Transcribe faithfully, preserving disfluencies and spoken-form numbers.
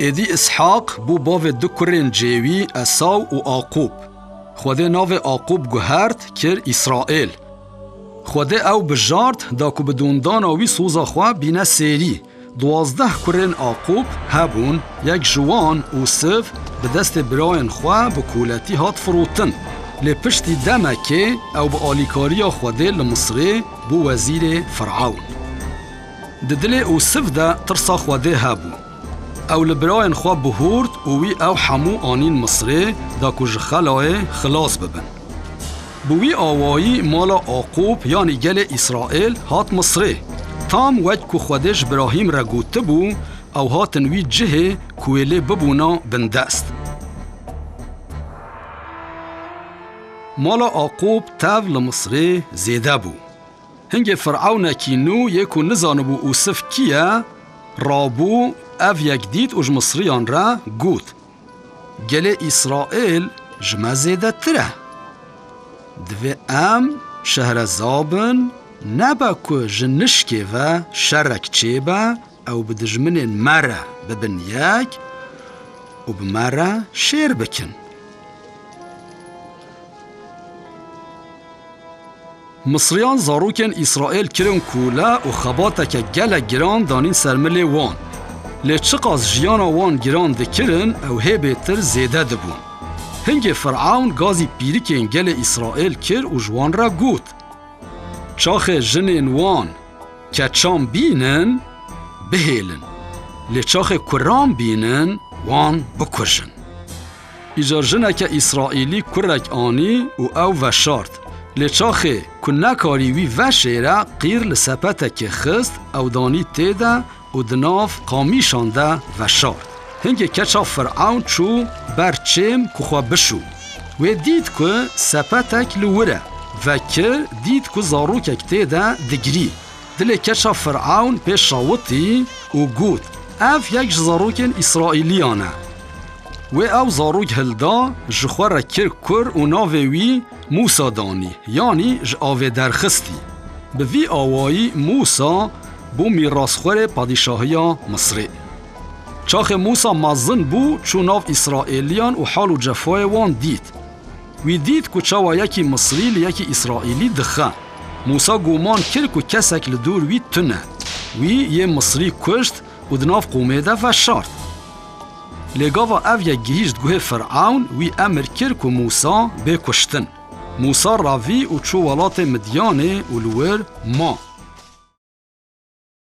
Êdî Îshaq bû bavê du kurên cêwî Esaw û Aqûb. Xwedê navê Aqûb guhert, kir Îsraêl. Xwedê ew bijart da ku bi dûndana wî soza xwe bîne sêrî. Duwazdeh kurên Aqûb hebûn, yek ji wan, Ûsiv, bi destê birayên xwe bi koletî hat firotin. Lê piştî demekê ew bi alîkariya Xwedê li Misrê bû wezîrê Firewn. Di dilê Ûsiv de tirsa Xwedê hebû. Ew li birayên xwe bihûrt û wî ew hemû anîn Misrê da ku ji xelayê xilas bibin. Bi wî awayî mala Aqûb, yanî gelê Îsraêl, hat Misrê. Tam wek ku Xwedê ji Birahîm re gotibû, ew hatin wî cihê ku wê lê bibûna bindest. Mala Aqûb tev li Misrê zêde bû. Hingê Firewnekî nû yê ku nizanibû Ûsiv kî ye, rabû, ev yek dît û ji Misriyan re got, Gelê Îsraêl ji me zêdetir e. Divê em şehreza bin, nebe ku ji nişkê ve şerek çêbe, ew bi dijminên me re bibin yek û bi me re şêr bikin. Misriyan zarokên Îsraêl kirin kûle û xebateke gelek giran danîn ser milê wan. Lê çiqas jiyana wan giran dikirin, ew hê bêtir zêde dibûn. Hingê Firewn gazî pîrikên gelê Îsraêl kir û ji wan re got, Çaxê jinên wan keçan bînin, bihêlin. Lê çaxê kuran bînin, wan bikujin. Îcar jineke Îsraîlî kurek anî û ew veşart. Lê çaxê ku nekarî wî veşêre, qîr li sepetekê xist, ew danî tê de û di nav qamîşan de veşart. Hingê keça Firewn çû ber çêm ku xwe bişû. Wê dît ku sepetek li wir e. Vekir, dît ku zarokek tê de digirî. Dilê keça Firewn pê şawitî û got, Ev yek ji zarokên Îsraîliyan e. Wê ew zarok hilda, ji xwe re kir kur û navê wî Mûsa danî, yanî ji avê derxistî. Bi vî awayî Mûsa bû mîrasxwerê padîşahiya Misrê. Çaxê Mûsa mezin bû, çû nav Îsraîliyan û hal û cefayê wan dît. Wî dît ku çawa yekî Misrî li yekî Îsraîlî dixe. Mûsa guman kir ku kesek li dor wî tune. Wî yê Misrî kuşt û di nav qûmê de veşart. Lê gava ev yek gihîşt guhê Firewn, wî emir kir ku Mûsa bê kuştin. Mûsa revî û çû welatê Midyanê û li wir ma.